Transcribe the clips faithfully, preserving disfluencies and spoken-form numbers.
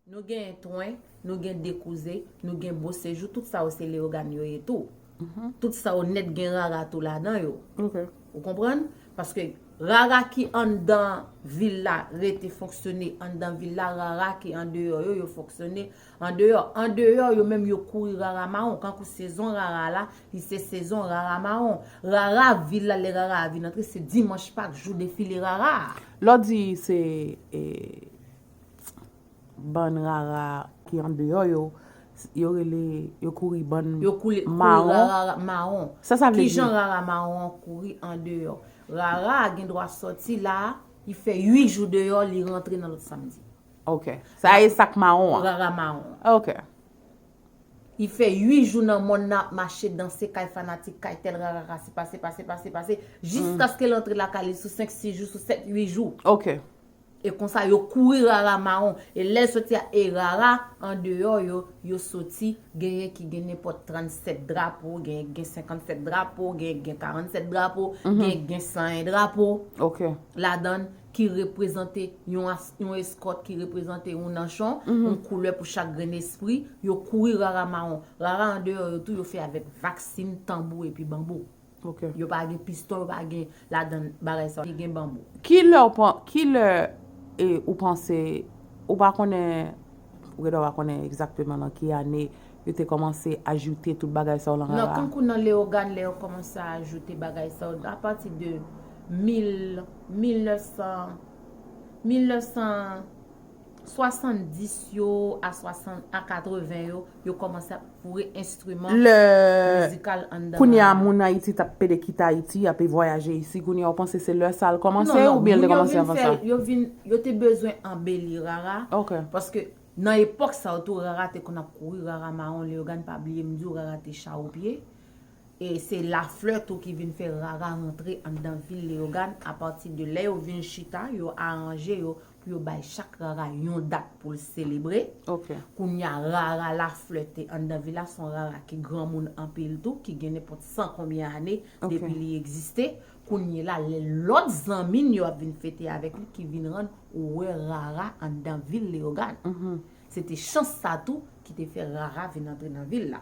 Nou gen Twen, nou gen Dekouze, nou gen Bosejou, tout sa yo se Leyogàn yo ye tou. Tout sa yo nèt gen Rara tou ladan yo. Ok. Ou konprann? Paske Rara ki anndan vil la rete fonksyone anndan vil la, Rara ki andeyò yo, yo fonksyone andeyò. Andeyò yo menm yo kouri Rara mawon. Kankou sezon Rara la, li se sezon Rara mawon. Rara vil la, lè Rara a vin antre, se dimanch Pak, jou defile Rara a. Lè w di se e, bann Rara ki andeyò yo, yo rele, yo kouri bann Yo koule, kouri mawon. Rara mawon. Sa sa vle Ki di? Jan Rara mawon an kouri andeyò? Rara a gen dwa sòti la, li fè uit jou deyò, li rantre nan lòt samdi. Ok. Sa e sa k mawon an. Rara mawon. Ok. Li fè uit jou nan mòn nan ap mache, danse kay fanatik, kay tèl, rara, rara, se pase, pase, pase, pase, jiskaske l antre lakay li sou senk, sis jou, sou sèt, uit jou. Ok. E konsa, yo kouri Rara mawon. E lè l soti a, e Rara, andeyò yo, yo soti, genyen ki gen nenpòt trannsèt drapo, genyen ki gen senkannsèt drapo, genyen ki gen karannsèt drapo, genyen ki gen san en drapo. Ok. Ladan l, ki reprezante yon, as- yon eskòt, ki reprezante yon nanchon, yon koulè pou chak grenn espri, yo kouri Rara mawon. Rara andeyò yo tou, yo fè avèk vaksin, tanbou epi banbou. Ok. Yo pa gen piston, yo pa gen ladan bagay sa, yo gen banbou. Ki lè w pan, ki lè e, ou panse, ou pa konnen, ou gen dwa pa konnen egzakteman nan ki ane yo te kòmanse ajoute tout bagay sa yo nan Non, Rara? Kankou nan Leyogàn, lè yo kòmanse ajoute bagay sa yo, apati de mil, mil nèf san, mil nèf san swasanndis yo a swasant, a katreven yo, yo kòmanse ap foure enstriman Lè mizikal anndan kounye a Rara. Moun Ayiti t ap pede kite Ayiti, y ap vwayaje isi, kounye a w panse se lè sa l kòmanse Non, non, oubyen l te moun yo kòmanse vin anvan fè, sa? Yo vin, yo te bezwen anbeli Rara. Ok. Paske nan epòk sa yo tou, Rara te konn ap kouri, Rara mawon, Leyogàn, pa bliye m di w, Rara te chawopye. E se Laflè tou ki vin fè Rara rantre anndan vil Leyogàn. Apati de lè yo vin chita, yo aranje yo pou yo bay chak Rara yon dat pou l selebre. Ok. Kounye a, Rara Laflè te anndan vil la, se yon Rara ki granmoun anpil tou, ki gen nenpòt san konbyen ane Ok. depi li egziste. Kounye la, lè lòt zanmi n yo ap vin fete avèk li, ki vin rann ou wè Rara anndan vil Leyogàn. Se te chans sa tou ki te fè Rara vin antre nan vil la.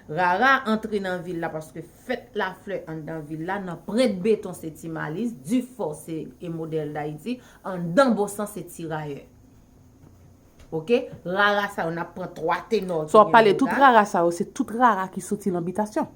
Rara antre nan vil la paske fèt Laflè anndan vil la, nan Pwent Beton se Ti Malis, Difò se e Modèl Dayiti, anndan Bosan se Tirayè. Ok? Rara sa yo, n ap pran twa tenò ki So w ap gen pale nan tout Rara. Rara sa yo, se tout Rara ki soti nan bitasyon.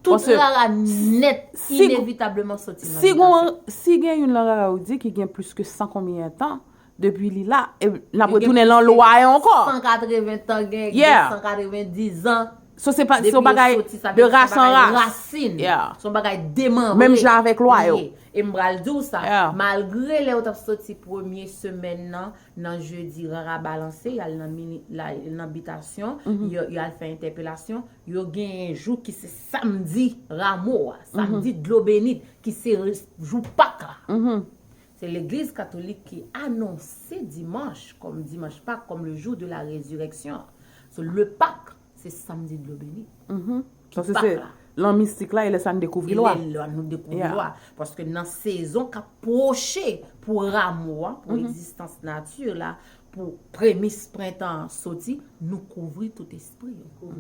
Tout Paske Rara nèt, si- inevitableman soti nan Si bitasyon. gon, si gen youn nan Rara ou di ki gen plis ke san konbyen tan depi li la, e n ap Li gen retounen lan plis ke lwa yo ankò. San katreven tan gen, Yeah. San katreven diz an. So se pa, se Depi yon yo bagay soti, sa de vle di se ras yon an bagay ras. rasin. Yeah. Se yon bagay demanbre. Menm jan avèk lwa yo. Ye. E m pral di w sa, Yeah. Malgre lè yo t ap soti premye semèn nan, nan jedi, Rara balanse, y al nan, mini, la, nan bitasyon, Mhm. y, y al fè entèpelasyon, yo genyen jou ki se samdi Ramo a, samdi Mhm. dlo benit, ki se re- jou Pak la. Mhm. Se legliz katolik ki anonse dimanch kòm dimanch Pak, kòm le jour de la résurrection. So, le Pak, se samdi dlo beni. Mhm. Ki Paske Pak se la. Lan mistik la, e lè sa n dekouvri E lwa. lè lwa nou dekouvri Yeah. lwa. Paske nan sezon k ap pwoche pou Ramo a, pou Mhm. egzistans nati la, pou premis prentan an soti, nou kouvri tout espri yo.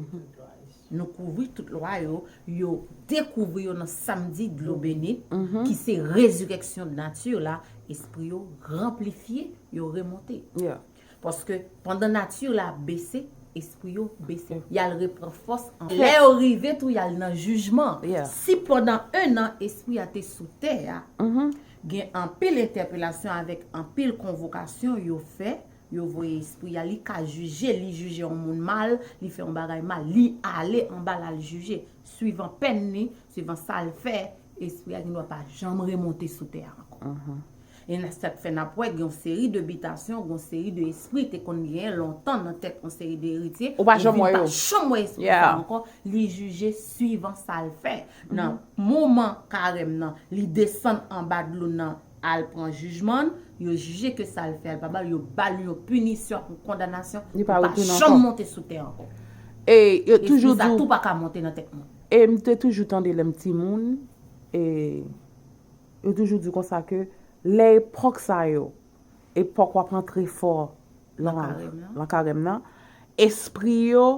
Nou kouvri tout lwa yo, yo dekouvri yo nan samdi dlo beni, Mhm. ki se rezirèksyon nati la, espri yo ranplifye, yo remonte. Yeah. Paske pandan nati la ap bese, espri yo bese. Y al repran fòs an. Lè yo rive tou, y al nan jijman. Yeah. Si pandan en an, espri a te sou tè a, Mhm. gen anpil entèpelasyon avèk anpil konvokasyon yo fè, yo voye espri a, li ka jije, li jije yon moun mal, li fè yon bagay mal, li ale anba l al jije, swivan pèn li, swivan sa l fè, espri a gen dwa pa janm remonte sou tè a ankò. Mhm. E n a sa k fè n ap wè gen yon seri de bitasyon, gen yon seri de espri te konn genyen lontan nan tèt yon seri de eritye. Ou pa janm wè yo. Ou pa janm wè espri Yeah. sa ankò, li jije swivan sa l fè. Nan moman karèm nan, li desann anba dlo nan al pran jijman, yo jije ke sa l fè a l pa mal, yo ba l yon pinisyon ak yon kondanasyon, Li pa li pa retounen janm ankò. Monte sou tè ankò. E yo Espri toujou sa di w- tou pa ka monte nan tèt moun. E m te toujou tande lè m timoun, e yo toujou di konsa ke lè epòk sa yo, epòk w ap antre fò Lan karèm nan. Lan karèm nan. Espri yo,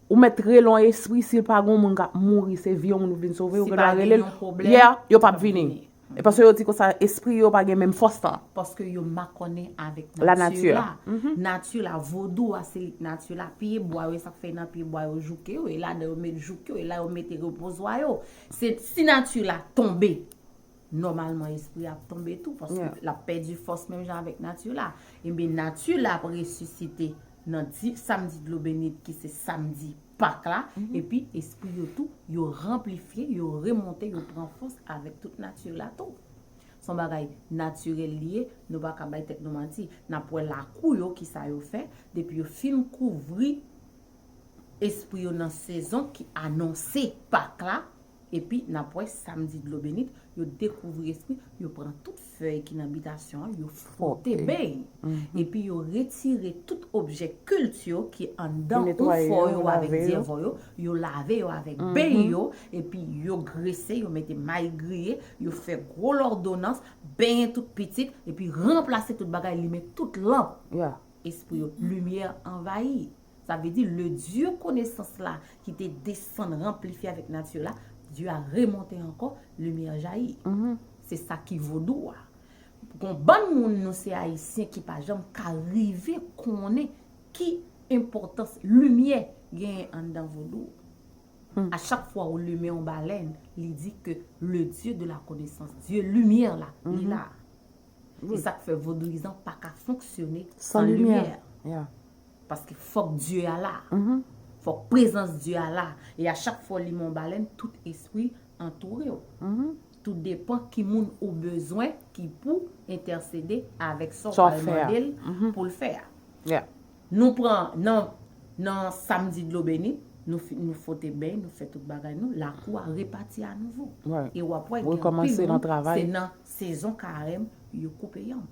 ou mèt rele yon espri, si l pa gen yon moun k ap mouri, se vi yon moun ou vin sove, ou gen dwa rele l. Yeah, yo p ap vini. E paske yo di konsa, espri yo pa gen menm fòs lan. Paske yo makònen avèk nati la. Nati la, vodou a, se lit nati la. Pye bwa yo, e sa k fè nan pye bwa yo jouke yo, e ladan yo met jouk yo, e la yo mete repozwa yo. Se, si nati la tonbe, nòmalman, espri a ap tonbe tou, paske l ap pèdi fòs menm jan avèk nati la. Ebyen, nati la ap resisite nan di, samdi dlo beni, ki se samdi Pak la, epi espri yo tou, yo ranplifye, yo remonte, yo pran fòs avèk tout nati la tou. Se yon bagay natirèl li ye, nou pa ka bay tèt nou manti. N ap wè lakou yo, kisa yo fè, depi yo fin kouvri espri yo nan sezon ki anonse Pak la, epi n ap wè samdi dlo beni, yo dekouvri espri, yo pran tout fèy ki nan bitasyon an, yo fwote beny. Epi yo retire tout objè kilt yo ki anndan oufò yo avèk dyèvò yo, yo lave yo avèk beny yo, epi yo grese, yo mete may griye, yo fè gwo lòdonans, benyen tout pitit, epi ranplase tout bagay, limen tout lanp espri yo. Limyè anvayi. Sa vle di, le Dye konesans la ki te desann ranplifye avèk nati la, Dye a remonte ankò, limyè jayi. Se sa ki vodou a. Gon bann moun, nou se Ayisyen ki pa janm ka rive konnen ki enpòtans limyè genyen anndan vodou. A chak fwa ou limen yon balèn, li di ke le Dieu de la connaissance, Dye limyè la, li la. E sa k fè vodouyizan pa ka fonksyone san limyè. Paske fòk Dye a la. Fòk prezans Dye a la. E a chak fwa w limen yon balèn, tout espri antoure w. Tou depan ki moun ou bezwen ki pou entèsede avèk sa w pral mande l pou l fè a. Nou pran nan, nan samdi dlo beni, nou, fi- nou fwote beny, nou fè tout bagay nou, lakou a repati anouvo. E w ap wè gen anpil moun, se nan sezon karèm yo koupe yanm.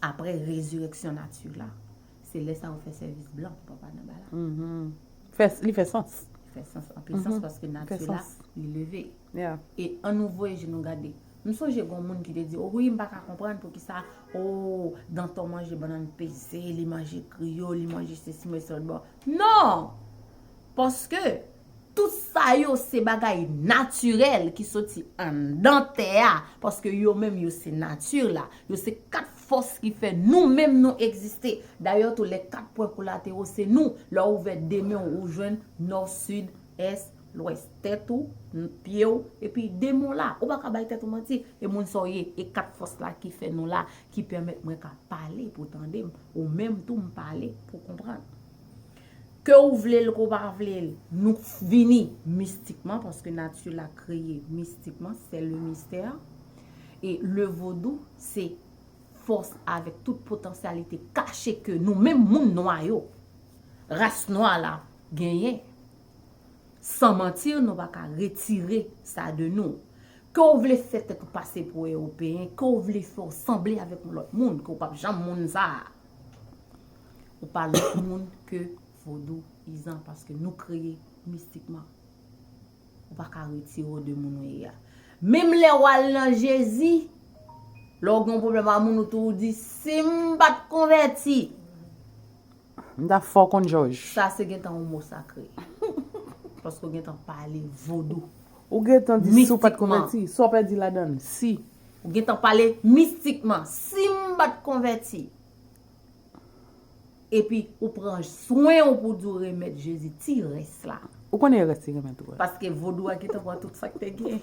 Apre rezirèksyon nati la, se lè sa yo fè sèvis blan pou papa nan bala. Fè, li fè sans. Li fè sans, anpil sans, paske nati la, li leve. E ann ouvri je nou gade. M sonje gon moun ki te di, o wi, m pa ka konprann poukisa, o, Dantò manje bannann peze, li manje griyo, li manje sesi, manje sòt bò. Non! Paske tout sa yo se bagay natirèl ki soti anndan tè a, paske yo menm yo se nati la, yo se kat fòs ki fè nou menm nou egziste. Dayè tou, lè kat pwen kolatero se nou, lè w ouvè de men w, ou jwenn nò, sid, ès, lwès, tèt ou, pye w, epi de men w la. Ou pa ka bay tèt ou manti. E moun sa w ye, e kat fòs la ki fè nou la, ki pèmèt mwen ka pale pou w tande m, ou menm tou m pale pou w konprann. Ke w vle l, ke w pa vle l, nou vini mistikman, paske nati la kreye mistikman, c'est le mystère. E le vodou, se fòs avèk tout potansyalite kache ke nou menm moun nwa yo, ras nwa la, genyen. San manti, nou pa ka retire sa de nou. Ke w vle fè tèt ou pase pou ewopeyen, ke w vle fè w sanble avèk yon lòt moun, ke w p ap janm moun sa a. Ou pa lòt moun ke vodouyizan, paske nou kreye mistikman. Ou pa ka retire w de moun ou ye a. Menm lè w al nan Jezi, lè w gen yon pwoblèm a moun, ou tou ou di, si m pa t konvèti, m ta fè w konn jòj. Sa se gentan yon mo sakre. Paske w gentan pale vodou. Ou gentan di si w pa t konvèti, sa w pèdi ladan l, si. Ou gentan pale mistikman, si m pa t konvèti. Epi ou pran swen w pou di w remèt Jezi ti rès la. Ou konnen rès li remèt ou a. Paske vodou a gentan pran tout sa k te gen.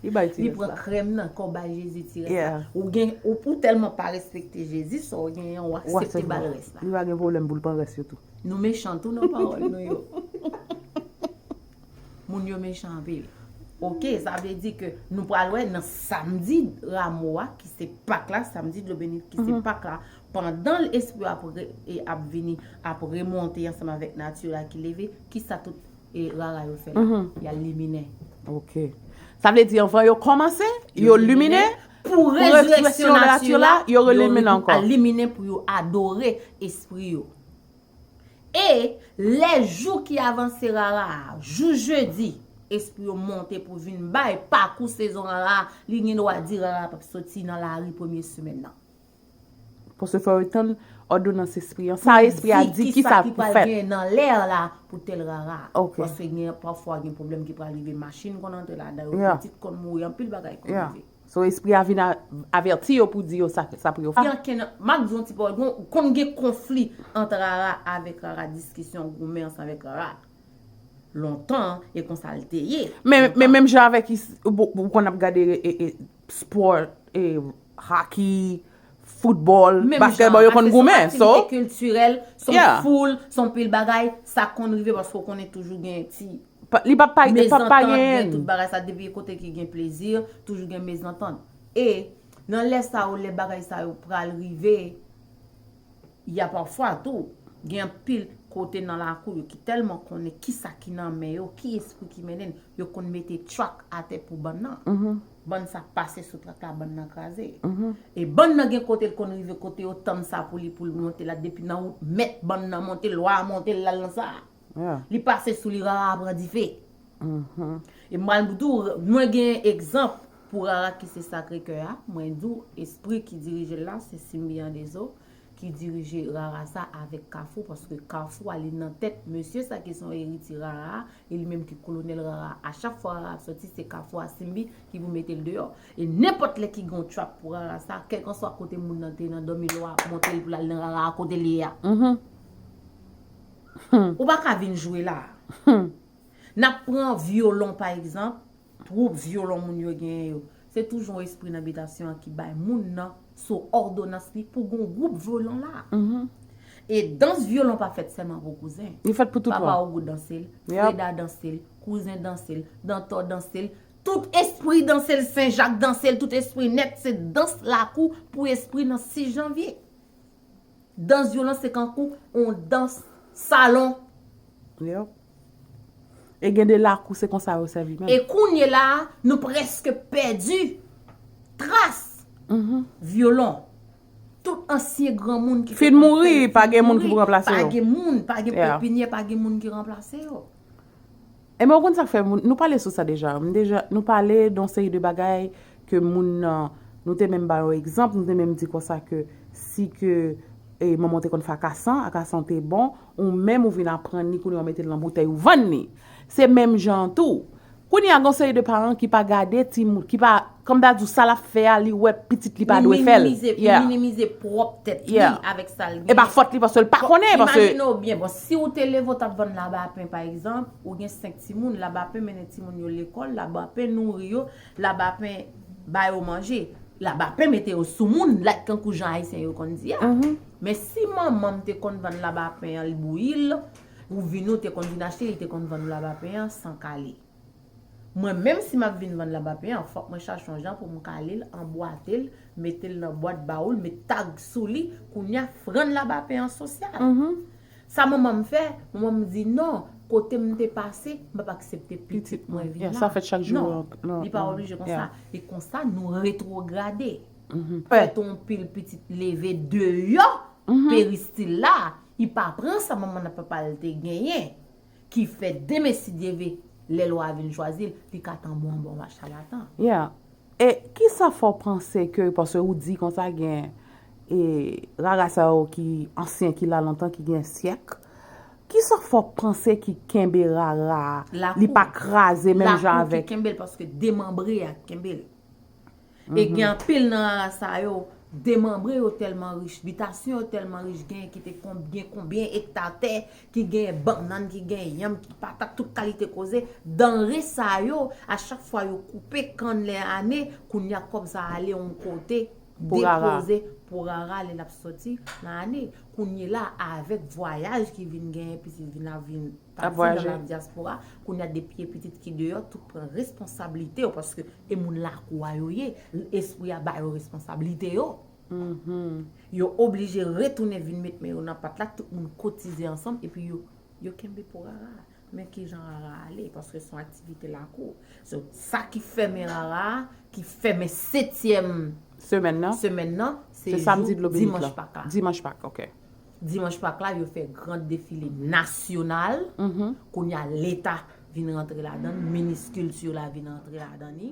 Li bay ti rès la. Li pran krèm nan, kò bay Jezi ti rès la. Ou gen, ou, ou tèlman pa respekte Jezi, sa w genyen, ou aksepte ba l rès la. Li pa gen pwoblèm pou l pran rès yo tou. Nou mechan tou nan pawòl nou yo. Moun yo mechan anpil. Oke, sa vle di ke nou pral wè nan samdi Ramo a, ki se Pak la, samdi dlo beni, ki se Pak la, pandan l espri ap re- e ap vini, ap remonte ansanm avèk nati la ki leve, kisa tout e rara yo fè la? Y al liminen. Oke. Sa vle di anvan yo kòmanse, yo liminen, pou rezirèksyon nati la, yo reliminen ankò. Al liminen pou yo adore espri yo. E lè jou ki avanse rara a, jou jedi, espri yo monte pou vin bay pakou sezon rara a, li gen dwa di rara p ap soti nan lari premye semèn nan. Paske fò yo tann òdonans espri an. Sa espri a di, ki sa pou fèt. Ki sa ki pral gen nan lè a la pou tèl rara. Ok. Paske gen, pafwa gen pwoblèm ki pral rive, machin konn antre ladan yo, Yeah. pitit konn mouri, anpil bagay konn Yeah. rive. So, espri a vin a- avèti yo pou di yo sa, sa pou yo fè. Gen ankenn, m ap di yon ti pawòl, gon- konn gen konfli ant rara avèk rara, diskisyon, goumen ansanm avèk rara. Lontan, e konsa l te ye. Men, men menm jan avèk is- ou, ou konn ap gade e, e, spò, e, hockey, foutbòl, Menm basketball, jan, yo konn se goumen. Son So, aktivite kiltirèl, son Yeah. Foul, son pil bagay, sa konn rive paske w konnen toujou gen ti pa- li p ap pa, p ap pa mezantant, gen gen. Tout bagay sa, depi kote ki gen plezi, toujou gen mezantant. E nan lè sa yo, lè bagay sa yo pral rive, y a pafwa tou, gen anpil kote nan lakou yo ki tèlman konnen ki sa ki nan men yo, ki espri ki mennen l, yo konn mete track atè pou bann nan. Bann sa pase sou track la, bann nan kraze. E bann nan gen kote l konn rive, kote yo tann sa pou li, pou l monte la, depi nan wout mèt bann nan monte, lwa a monte, l al nan sa. Yeah. Li pase sou li, rara pran dife. E m pral di w, mwen gen egzanp pou rara ki se Sacré-Cœur a. Mwen di w, espri ki dirije l la, se Simbi Andezo ki dirije rara sa avèk Kafou, paske Kafou a li nan tèt mesye sa ki se yon eritye rara a, e li menm ki kolonèl rara a. A chak fwa rara ap sòti, se Kafou a Simbi ki pou mete l deyò. E nenpòt lè ki gen yon trap pou rara sa, kèlkanswa kote moun nan te nan dòmi, lwa ap monte l pou l al nan rara a kote l ye a. Ou pa ka vin jwe la. N ap pran vyolon, pa egzanp, twoup vyolon moun yo genyen yo. Se toujou yon espri nan bitasyon an ki bay moun nan sou òdonans li pou gon gwoup vyolon la. E dans vyolon pa fèt sèlman pou kouzen. Li fèt pou tout Papa lwa. Ogou danse l, Yep. Freda danse l, kouzen danse l, Dantò danse l, tout espri danse l, Senjak danse l, tout espri nèt, se dans lakou pou espri nan sis janvye. Dans vyolon se kankou on dans salon. Yep. E gen de lakou, se konsa yo sèvi menm. E kounye la, nou prèske pèdi tras vyolon. Tout ansyen granmoun ki te Fin konn mouri, fè l pa fin gen moun ki mouri, pou ranplase pa yo. Gen moun, pa gen moun ki ranplase yo. Ebyen, ou konn sa k fè moun, nou pale sou sa deja. M deja, nou pale de yon seri de bagay ke moun nan, nou te menm ba yo egzanp, nou te menm di konsa ke si ke e, manman w te konn fè akasan, akasan te bon, ou menm ou vin aprann li, kounye a w mete l nan boutèy, ou vann li. Se menm jan an tou. Kounye a, gen yon seri de paran ki pa gade timoun, ki pa, kòm ta di w, sa l ap fè a, li wè pitit li pa dwe fè l. Li minimize pwòp tèt li avèk sa l gen. E pa fòt li, paske l pa konnen, paske Imajine w byen, bon, si w te leve w t ap vann labapen, pa egzanp, ou gen senk timoun, labapen mennen timoun yo lekòl, labapen nouri yo, labapen ba yo manje, labapen mete yo sou moun, like kankou jan ayisyen yo konn di a. Men si manman m te konn vann labapen an, li bouyi l, ou vini, ou te konn vin achte, li te konn vann ou labapen an san kale. Mwen menm, si m ap vin vann labapen an, fòk mwen chache yon jan pou m kale l, anbwate l, mete l nan bwat, ba ou l, met tag sou li, kounye a, fran labapen an sosyal. Sa manman m fè, manman m di non, kote m te pase, m p ap aksepte pitit mwen vin la. Sa fèt chak jou. Non, li pa oblije konsa. E konsa, nou retwograde. Fèt yon pil pitit leve deyò peristil la, li pa pran sa manman n ak papa l te genyen. Ki fè demen si Dye ve, lè lwa a vin chwazi l, li ka tanbou anba yon mach salatan. Yeah. E kisa fè w panse ke, paske ou di konsa gen e rara sa yo ki ansyen, ki la lontan, ki gen syèk, kisa fè w panse ki kenbe rara a, li pa kraze menm jan avèk. Lakou ki kenbe l, paske demanbre a kenbe l. E gen anpil nan rara sa yo, demanbre yo tèlman rich, bitasyon yo tèlman rich, gen ki te kon- gen konbyen ekta tè ki gen bannann, ki gen yanm, ki patat, tout kalite koze. Danre sa yo, a chak fwa yo koupe kann lè ane, kounye a kòb sa ale yon kote, depoze pou rara lè l ap sòti nan ane. Kounye la, avèk vwayaj ki vin genyen, pitit vin ap vin pati nan la dyaspora, kounye a depi e pitit ki deyò, tout pran responsablite yo, paske e moun lakou a yo ye, espri a ba yo responsablite yo. Yo oblije retounen vin met men yo nan pat la, tout moun kotize ansanm, epi yo, yo kenbe po rara. Men kijan rara ale, paske se yon aktivite lakou. So, sa ki fèmen rara, ki fèmen setyèm semèn nan, se jou dimanch Pak la. Dimanch Pak, ok. Dimanch Pak la, yo fè gran defile nasyonal. Kounye a, Leta vin rantre ladan, minis kilti la vin rantre ladan li.